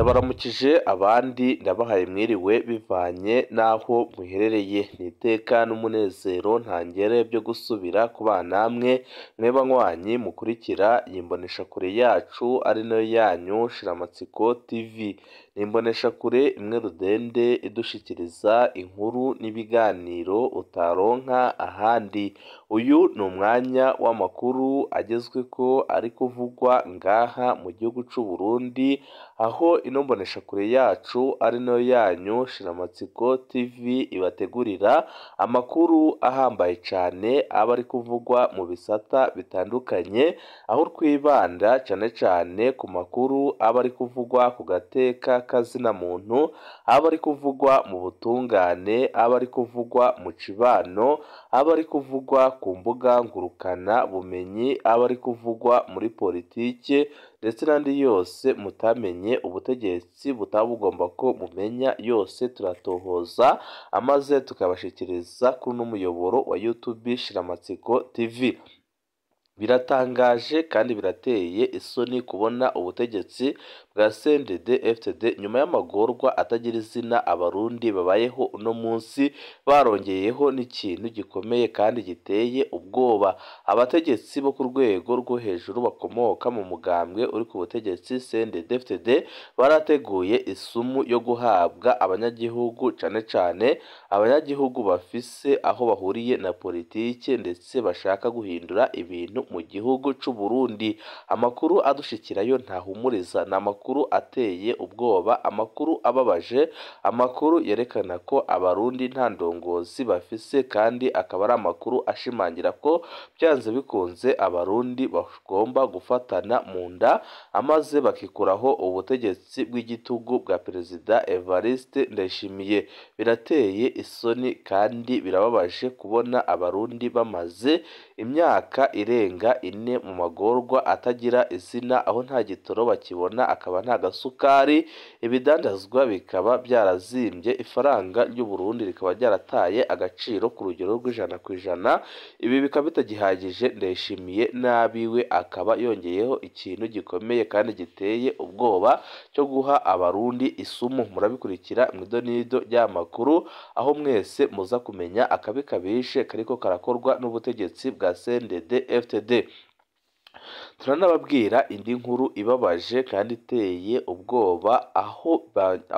Ndabaramukije abandi ndabahaye mwiriwe bivanye n'aho muherereye, ni iteka n'umunezero ntangere byo gusubira kubana namwe mwe banywanyi mukurikira iyi mboneshakure yacu ari nayo yanyu Shiramatsiko TV. Ni imboneshakure imwe rudende idushikiriza inkuru n'ibiganiro utaronka ahandi. Uyu ni umwanya w'amakuru agezweko ari kuvugwa ngaha mu gihugu c'u Burundi, aho ino mboneshakure yacu ari nayo yanyu Shiramatsiko TV ibategurira amakuru ahambaye cane aba ari kuvugwa mu bisata bitandukanye, aho twibanda cane cane ku makuru aba ari kuvugwa ku gateka kazina muntu, aba ari kuvugwa mu butungane, aba ari kuvugwa mu cibano, aba ari kuvugwa ku mbuga ngurukana bumenyi, aba ari kuvugwa muri politike ndetse n'andi yose mutamenye ubutegetsi butaba bugomba ko mumenya yose turatohoza, amaze tukabashikiriza kuri uno muyoboro wa YouTube Shiramatsiko TV. Biratangaje kandi birateye isoni kubona ubutegetsi bwa CNDD FDD nyuma y'amagorwa atagira izina abarundi babayeho uno munsi barongeyeho n'ikintu gikomeye kandi giteye ubwoba. Abategetsi bo ku rwego rwo hejuru bakomoka mu mugambwe uri ku butegetsi CNDD FDD barateguye isumu yo guhabwa abanyagihugu, cane cane abanyagihugu bafise aho bahuriye na politike ndetse bashaka guhindura ibintu mu gihugu c'u Burundi. Amakuru adushikirayo ntahumuriza, ni amakuru ateye ubwoba, amakuru ababaje, amakuru yerekana ko abarundi nta ndongozi bafise, kandi akaba ari amakuru ashimangira ko byanze bikunze abarundi bagomba gufatana mu nda amaze bakikuraho ubutegetsi bw'igitugu bwa Perezida Evariste Ndayishimiye. Birateye isoni kandi birababaje kubona abarundi bamaze imyaka irenga ine mu magorwa atagira izina, aho nta gitoro bakibona, akaba nta gasukari, ibidandazwa bikaba byarazimbye, ifaranga ry'u Burundi rikaba ryarataye agaciro ku rugero rw'100%. Ibi bikaba bitagihagije, Ndayishimiye n'abiwe akaba yongeyeho ikintu gikomeye kandi giteye ubwoba cyo guha abarundi isumu. Murabikurikira mu idonido ry'amakuru, aho mwese muza kumenya akabi kabishe kariko karakorwa n'ubutegetsi bwa CNDD FDD. Turanababwira indi nkuru ibabaje kandi iteye ubwoba, aho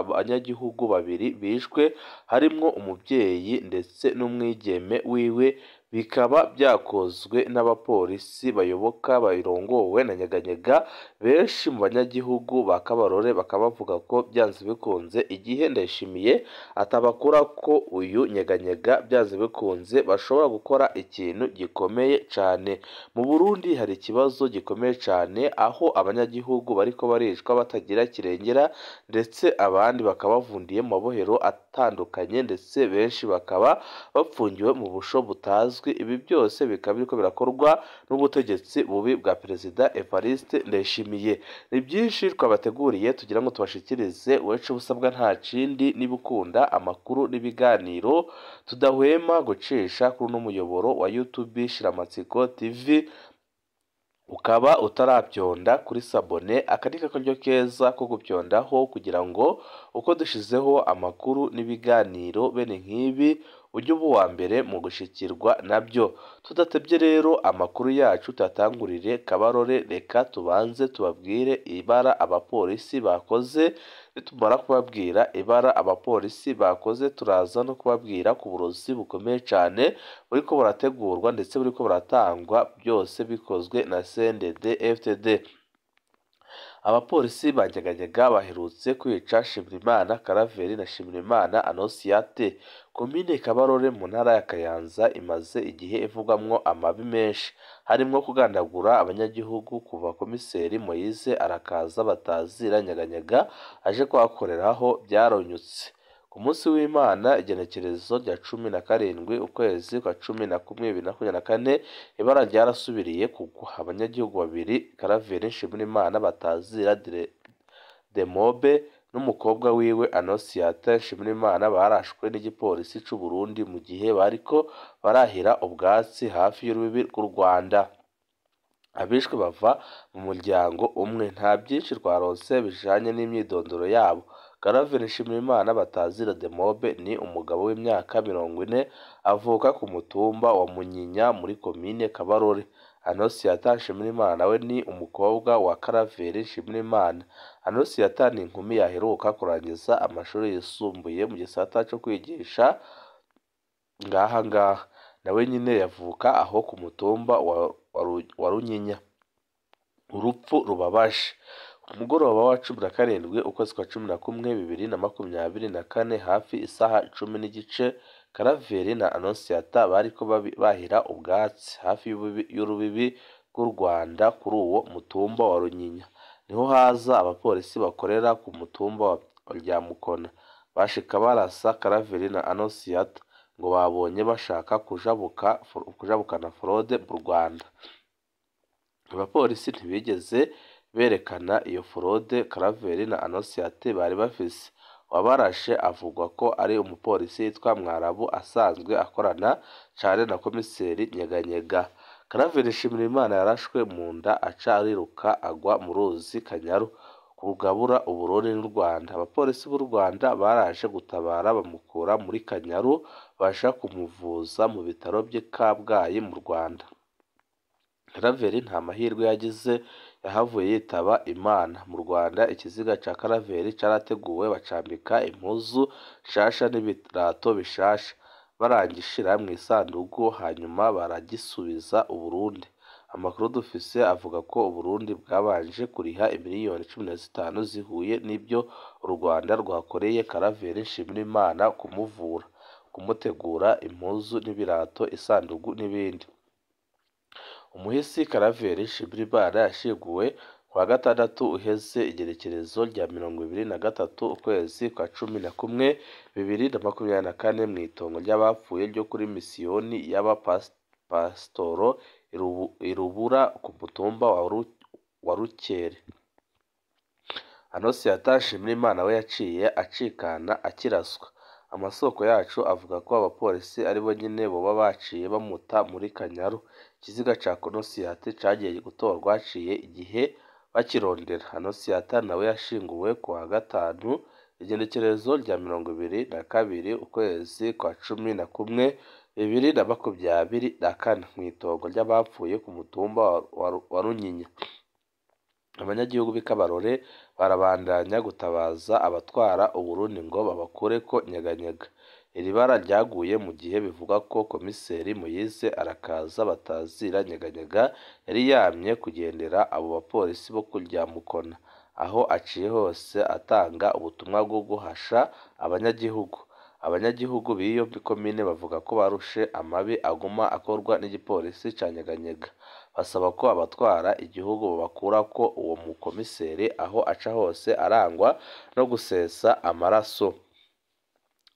abanyagihugu babiri bishwe, harimwo umubyeyi ndetse n'umwigeme wiwe, bikaba byakozwe n'abapolisi bayoboka barongowe na Nyeganyega. Benshi mu banyagihugu ba Kabarore bakaba bavuga ko byanze bikunze igihe Ndayishimiye atabakura ko uyu Nyeganyega, byanze bikunze bashobora gukora ikintu gikomeye cane. Mu Burundi hari ikibazo gikomeye cane, aho abanyagihugu bariko baricwa batagira kirengera, ndetse abandi bakaba bavundiye mu mabohero atandukanye, ndetse benshi bakaba bapfungiwe mu busho butazwi. Ibi byose bikaba biriko birakorwa n'ubutegetsi bubi bwa Perezida Evariste Ndayishimiye. Ni byinshi twabateguriye tugira ngo tubashikirize, wecu ubusabwa nta kindi niba ukunda amakuru n'ibiganiro tudahwema gucisha kuri uno muyoboro wa YouTube Shiramatsiko TV, ukaba utarabyonda kuri sabone, aka ni akaryo keza ko gubyondaho kugira ngo uko dushizeho amakuru n'ibiganiro bene nk'ibi ujye uba uwa mbere mu gushikirwa nabyo. Tudatebye rero amakuru yacu tuyatangurire Kabarore, reka tubanze tubabwire ibara abapolisi bakoze. Nitumara kubabwira ibara abapolisi bakoze, turaza no kubabwira ku burozi bukomeye cane buriko burategurwa ndetse buriko buratangwa, byose bikozwe na CNDD FDD. Abapolisi ba Nyeganyega baherutse kwica Shimirimana Karaveri na Shimirimana Anosiate. Komine Kabarore mu ntara ya Kayanza imaze igihe ivugwamwo amabi menshi, harimwo kugandagura abanyagihugu kuva komiseri Moise Arakaza batazira Nyeganyega aje kuhakoreraho byaronyutse. Ku munsi w'Imana igenekerezo rya 17 ukwezi kwa 11 2024, ibara ryarasubiriye kugwa, abanyagihugu babiri Karaveri Nshimirimana batazira Demobe n'umukobwa wiwe Anosiata Nshimirimana barashwe n'igipolisi c'u Burundi mu gihe bariko barahira ubwatsi hafi y'urubibi rw'u Rwanda. Abishwe bava mu muryango umwe, nta byinshi twaronse bijanye n'imyidondoro yabo. Karaveri Nshimirimana batazira Demobe ni umugabo w'imyaka 40, avuka ku mutumba wa Munyinya muri komine Kabarore. Anonsiyata Nshimirimana nawe ni umukobwa wa Karaveri Nshimirimana. Anonsiyata ni inkumi yaheruka kurangiza amashuri yisumbuye mu gisata co kwigisha ngaha ngaha. Nawe nyine yavuka aho ku mutumba wa Runyinya. Urupfu rubabaje. Umugoroba wa 17 ukwezi kwa 11 2024 hafi isaha 10:15, Karaveri na Anonsiyata bariko bahira ubwatsi hafi y'urubibi rw'u Rwanda kuri uwo mutumba wa Runyinya. Niho haza abapolisi bakorera ku mutumba wa Ryamukona, bashika barasa Karaveri na Anonsiyata ngo babonye bashaka kujabukana forode mu Rwanda. Abapolisi ntibigeze berekana iyo forode Karaveri na Anonsiyata bari bafise. Uwabarashe avugwa ko ari umupolisi yitwa Mwarabu asanzwe akorana cane na komiseri Nyeganyega. Karaveri Nshimirimana yarashwe mu nda aca ariruka agwa mu ruzi Kanyaru rugabura Uburundi n'u Rwanda. Abapolisi b'u Rwanda baraje gutabara bamukura muri Kanyaru baja kumuvuza mu bitaro vy'i Kabgayi mu Rwanda. Karaveri nta mahirwe yagize, yahavuye yitaba Imana. Mu Rwanda ikiziga ca Karaveri carateguwe bacambika impuzu nshasha n'ibirato bishasha, barangishira mw'isandugu hanyuma baragisubiza Uburundi. Amakuru dufise avuga ko Uburundi bwabanje kuriha imiliyoni 15 zihuye n'ivyo u Rwanda rwakoreye Karaveri Nshimirimana kumuvura, kumutegura impuzu n'ibirato, isandugu n'ibindi. Umuhisi Karaveri Nshimirimana yashinguwe kuwa gatandatu uheze igerekerezo rya 23 ukwezi kwa 11 2024 mw'itongo ry'abapfuye ryo kuri misiyoni y'abapasitoro irubura ku mutumba wa Rukere. Anonsiyata Nshimirimana we yaciye acikana akiraswa. Amasoko yacu avuga ko abapolisi aribo nyene boba baciye bamuta muri Kanyaru. Ikiziga ca Anonsiyata cagiye gutorwa haciye igihe bakirondera. Anonsiyata nawe yashinguwe kuwa gatanu igenekerezo rya 22 ukwezi kwa 11 2024 mw'itongo ry'abapfuye ku mutumba wa Runyinya. Abanyagihugu b'i Kabarore barabandanya gutabaza abatwara Uburundi ngo babakureko Nyeganyega. Iri bara ryaguye mu gihe bivugwa ko komiseri Moise Arakaza batazira Nyeganyega yari yamye kugendera abo bapolisi bo ku Ryamukona, aho aciye hose atanga ubutumwa bwo guhasha abanyagihugu. Abanyagihugu b'iyo komine bavuga ko barushe amabi aguma akorwa n'igipolisi ca Nyeganyega, basaba ko abatwara igihugu babakurako uwo mukomiseri aho aca hose arangwa no gusesa amaraso.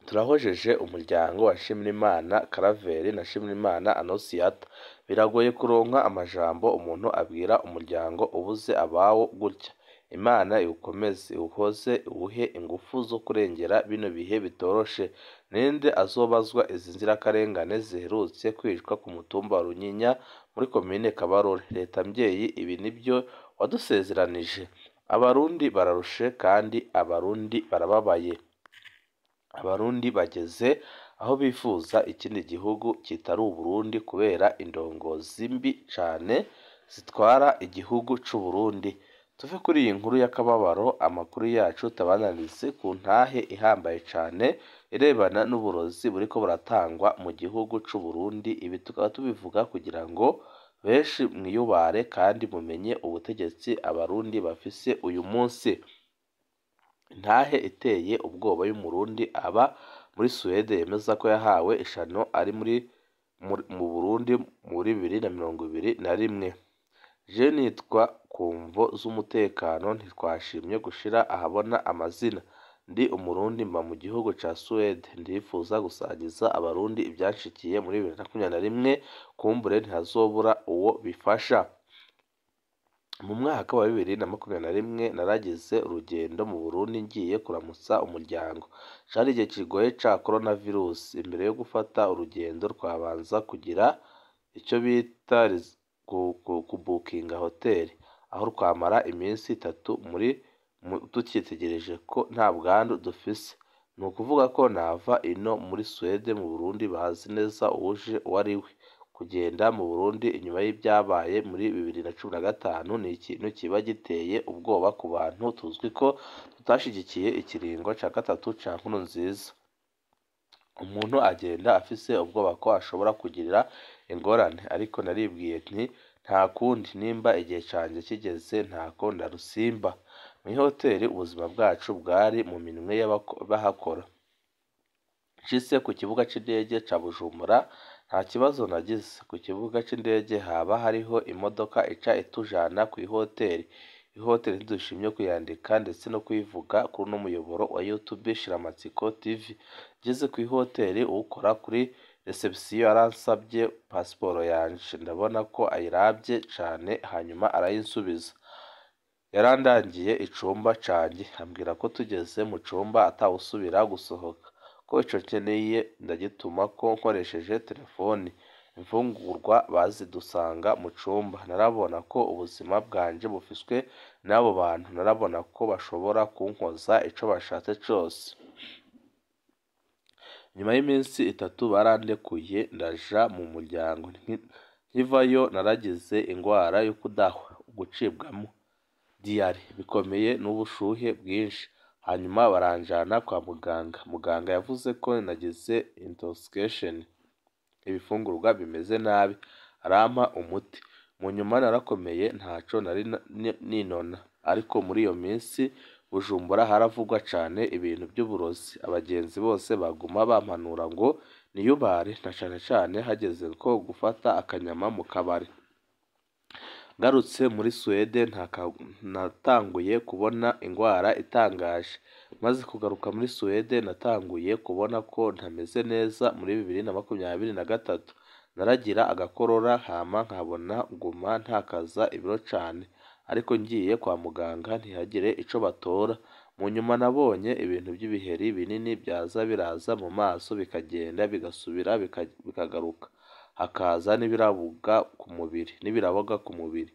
Turahojeje umuryango wa Nshimirimana Karaveri na Nshimirimana Anonsiyata. Biragoye kuronka amajambo umuntu abwira umuryango ubuze abawo gutya. Imana iwukomeze, iwuhoze, iwuhe ingufu zo kurengera bino bihe bitoroshe. Ninde azobazwa izi nzirakarengane ziherutse kwicwa ku mutumba wa Runyinya muri komine Kabarore? Leta mvyeyi, ibi nivyo wadusezeranije. Abarundi bararushe kandi abarundi barababaye. Abarundi bageze aho bifuza ikindi gihugu kitari Uburundi kubera indongozi mbi cane zitwara igihugu c'Uburundi. Tuve kuri iyi nkuru y'akababaro, amakuru yacu tabananize ku ntahe ihambaye cane irebana n'uburozi buriko buratangwa mu gihugu c'Uburundi. Ibi tukaba tubivuga kugira ngo benshi mwiyubare kandi mumenye ubutegetsi abarundi bafise uyu munsi. Intahe iteye ubwoba y'umurundi aba muri Suwede yemeza ko yahawe ishano ari mu Burundi muri 2021. Je nitwa ku mvo z'umutekano ntitwashimye gushira ahabona amazina. Ndi umurundi mba mu gihugu ca Suwede, ndifuza gusangiza abarundi ivyanshikiye muri 2021, kumbure ntihazobura uwo bifasha. Mu mwaka wa 2021 naragize urugendo mu Burundi ngiye kuramutsa umuryango. Cari igihe kigoye ca coronavirus. Imbere yo gufata urugendo twabanza kugira ico bita kubukinga hoteli, aho twamara iminsi 3 muri tukitegereje ko nta bwandu dufise. Ni ukuvuga ko nava ino muri Suwede mu Burundi bazi neza uwuje uwo ari we. Kugenda mu Burundi inyuma y'ibyabaye muri 2015 ni ikintu kiba giteye ubwoba ku bantu tuzwi ko tutashigikiye ikiringo ca gatatu ca Nkurunziza. Umuntu agenda afise ubwoba ko ashobora kugirira ingorane, ariko naribwiye nti nta kundi, nimba igihe canje kigeze ntako ndarusimba. Mw'ihoteli ubuzima bwacu bwari mu minwe y'abahakora. Nshitse ku kibuga c'indege ca Bujumbura nta kibazo nagize. Ku kibuga c'indege haba hariho imodoka ica itujana kw'ihoteli. Ihoteli ntidushimye kuyandika ndetse no kuyivuga kuri uno muyoboro wa YouTube Shiramatsiko TV. Ngeze kw'ihoteli uwukora kuri reception yaransabye pasiporo yanje, ndabona ko ayiravye cane hanyuma arayinsubiza. Yarandangiye icumba canje ambwira ko tugeze mu cumba atawusubira gusohoka, ko ico nkeneye ndagitumako nkoresheje telefoni. Imfungurwa bazidusanga mu cumba. Narabona ko ubuzima bwanje bufiswe n'abo bantu, narabona ko bashobora kunkoza ico bashatse cose. Nyuma y'iminsi 3 barandekuye ndaja mu muryango. Nkivayo naragize ingwara yo kudahwa, gucibwamwo diyare bikomeye n'ubushuhe bwinshi, hanyuma baranjana kwa muganga. Muganga yavuze ko nagize intoxication, ibifungurwa bimeze nabi, arampa umuti. Mu nyuma narakomeye ntaco nari ninona, ariko muri iyo minsi Bujumbura haravugwa cane ibintu vy'uburozi. Abagenzi bose baguma bampanura ngo niyubare, na cane cane hageze ko gufata akanyama mu kabare. Ngarutse muri Suwede natanguye kubona ingwara itangaje. Maze kugaruka muri Suwede natanguye kubona ko ntameze neza muri 2023. Naragira agakorora hama nkabona nguma ntakaza ibiro cane, ariko ngiye kwa muganga ntihagire ico batora. Mu nyuma nabonye ibintu vy'ibiheri binini vyaza biraza mu maso bikagenda bigasubira bikagaruka, hakaza n'ibirabuga ku mubiri, n'ibiraboga ku mubiri.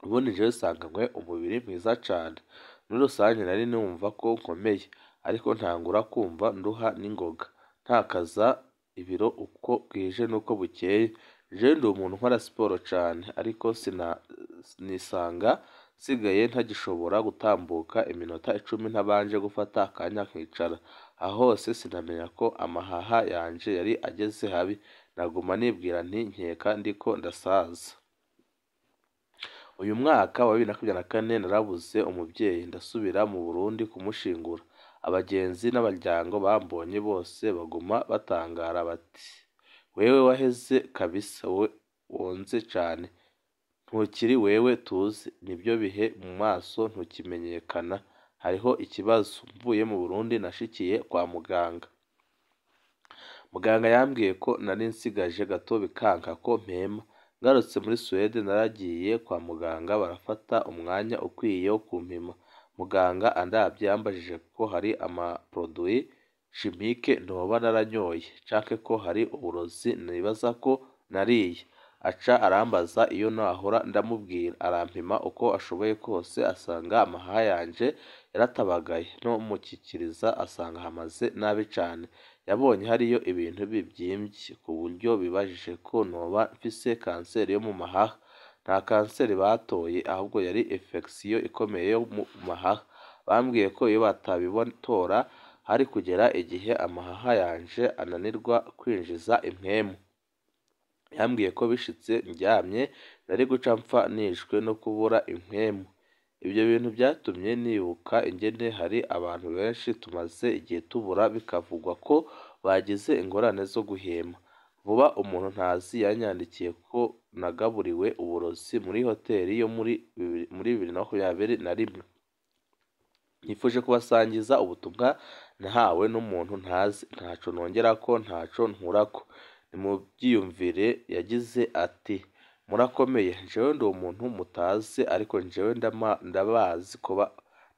Ubundi jewe nsanganywe umubiri mwiza cane. Muri rusange nari numva ko nkomeye, ariko ntangura kumva nduha n'ingoga, ntakaza ibiro uko bwije n'uko bukeye. Jewe ndi umuntu nkora siporo cane, ariko nisanga nsigaye ntagishobora gutambuka iminota 10 ntabanje gufata akanya nkicara. Aho hose sinamenya ko amahaha yanje yari ageze habi, naguma nibwira nti nkeka ndiko ndasaza. Uyu mwaka wa 2024 narabuze umuvyeyi, ndasubira mu Burundi kumushingura. Abagenzi n'abaryango bambonye bose baguma batangara bati wewe waheze kabisa, wonze cane, ntukiri wewe tuzi, nivyo bihe mu maso ntukimenyekana, hariho ikibazo. Mvuye mu Burundi nashikiye kwa muganga. Muganga yambwiye ko nari nsigaje gato bikanka ko mpema. Ngarutse muri Suwede naragiye kwa muganga barafata umwanya ukwiye wo kumpima. Muganga andavye yambajije ko hari amaproduit chimique noba naranyoye canke ko hari uburozi nibaza ko nariye. Aca arambaza iyo nahora ndamubwira, arampima uko ashoboye kose asanga amahaha yanje yaratabagaye, no mukikiriza asanga hamaze nabi cane. Yabonye hariyo ibintu bivyimvye ku buryo bibajije ko noba mfise kanseri yo mu mahaha. Nta kanseri batoye, ahubwo yari infection ikomeye yo mu mahaha. Bambwiye ko iyo batabitora hari kugera igihe amahaha yanje ananirwa kwinjiza impwemu. Yambwiye ko bishitse ndyamye nari guca mpfa nishwe no kubura impwemu. Ibyo bintu byatumye nibuka ingene hari abantu benshi tumaze igihe tubura bikavugwa ko bagize ingorane zo guhema. Vuba umuntu ntazi yanyandikiye ko nagaburiwe uburozi muri hoteli yo muri 2021. Nifuje kubasangiza ubutumwa nahawe n'umuntu ntazi, ntaco nongerako ntaco nkurako. Nimuvyiyumvire yagize ati murakomeye, jewe ndi umuntu mutazi ariko jewe ndabazi kuba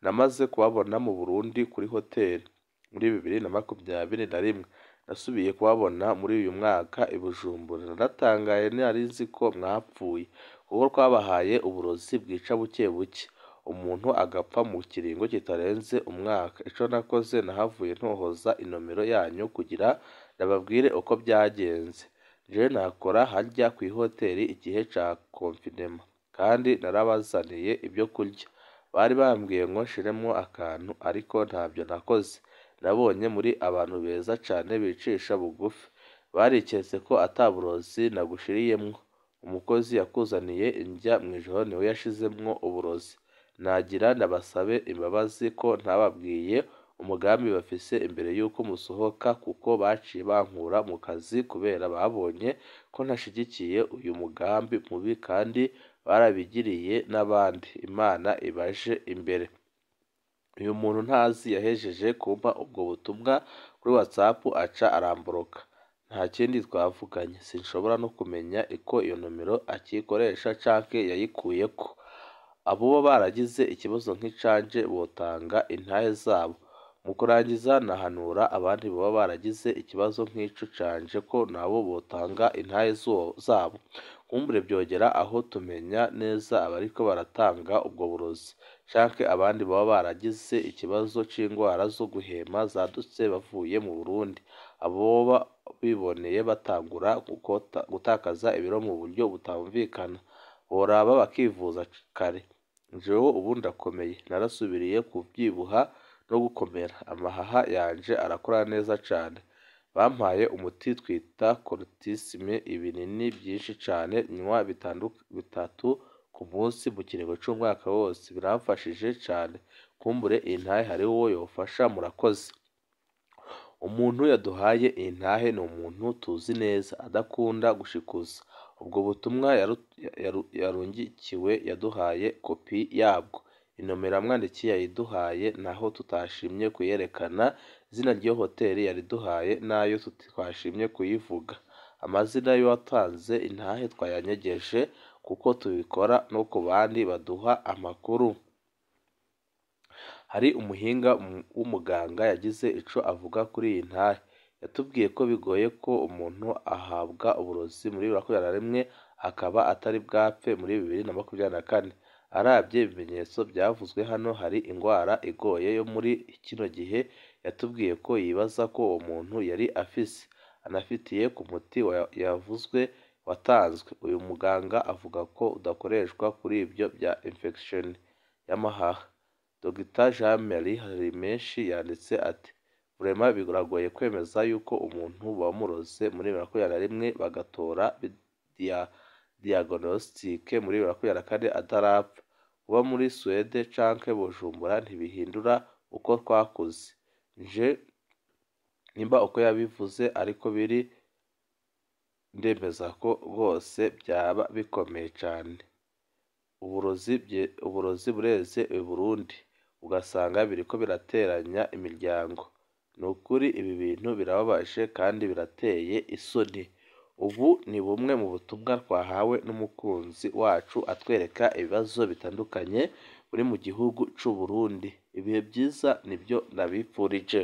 namaze kubabona mu Burundi kuri hoteli muri 2021. Nasubiye kubabona muri uyu mwaka i Bujumbura, naratangaye nari nzi ko mwapfuye, kuko twabahaye uburozi bwica buke buke, umuntu agapfa mu kiringo kitarenze umwaka. Ico nakoze nahavuye ntohoza inomero yanyu kugira ndababwire uko byagenze. Jewe nakora harya kw'ihoteli igihe ca confinement, kandi narabazaniye ibyo kurya. Bari bambwiye ngo nshiremwo akantu ariko ntavyo nakoze. Nabonye muri abantu beza cane bicisha bugufi, bariketse ko ata burozi nagushiriyemwo. Umukozi yakuzaniye indya mw'ijoro niwe yashizemwo uburozi. Nagira ndabasabe imbabazi ko ntababwiye umugambi bafise imbere y'uko musohoka, kuko baciye bankura mu kazi kubera babonye ko ntashigikiye uyu mugambi mubi kandi barabigiriye n'abandi. Imana ibaje imbere. Uyu muntu ntazi yahejeje kumpa ubwo butumwa kuri WhatsApp aca aramboroka. Nta kindi twavuganye, sinshobora no kumenya ko iyo nomero akiyikoresha canke yayikuyeko. Aboba baragize ikibazo nk'icanje botanga intahe zabo. Mu kurangiza nahanura abandi boba baragize ikibazo nk'ico canje ko nabo botanga intahe zabo. Kumbure vyogera aho tumenya neza abariko baratanga ubwo burozi, canke abandi boba baragize ikibazo c'ingwara zo guhema zadutse bavuye mu Burundi. Aboba biboneye batangura gutakaza ibiro mu buryo butumvikana, boraba bakivuza kare. Jewe ubu ndakomeye, narasubiriye kuvyibuha no gukomera, amahaha yanje arakora neza cane. Bampaye umuti twita Cortisime, ibinini vyinshi cane nywa bitatu ku munsi mu kiringo c'umwaka wose, biramfashije cane. Kumbure iyi ntahe hariho uwo yofasha, murakoze. Umuntu yaduhaye iyi ntahe ni umuntu tuzi neza, adakunda gushikuza. Ubwo butumwa yarungikiwe yaduhaye kopi yabwo. Inomero yamwandikiye yayiduhaye naho tutashimye kuyerekana, izina ry'iyo hoteli yariduhaye nayo twashimye kuyivuga. Amazina y'uwatanze intahe twayanyegeje kuko tubikora no ku bandi baduha amakuru. Hari umuhinga w'umuganga yagize ico avuga kuri iyi ntahe. Yatubwiye ko bigoye ko umuntu ahabwa uburozi muri 2021 akaba atari bwapfe muri 2024. Aravye ibimenyetso vyavuzwe hano hari ingwara igoye yo muri kino gihe, yatubwiye ko yibaza ko uwo muntu yari afise, anafitiye ku muti yavuzwe watanzwe. Uyu muganga avuga ko udakoreshwa kuri ivyo vya infection y'amahaha. Dr Jean Marie Harimenshi yanditse ati: "Vraiment biragoye kwemeza yuko umuntu bamuroze muri 2021 bagatora diagnostic muri 2024 atarapfa. Kuba muri Suède canke Bujumbura ntibihindura uko twakuze. Nje nimba uko yabivuze ariko biri, ndemeza ko rwose byaba bikomeye cane. Uburozi bureze i Burundi, ugasanga biriko birateranya imiryango. Ni ukuri ibi bintu birababaje kandi birateye isoni." Ubu ni bumwe mu butumwa twahawe n'umukunzi wacu atwereka ibibazo bitandukanye buri mu gihugu c'u Burundi. Ibihe vyiza nivyo ndabifurije.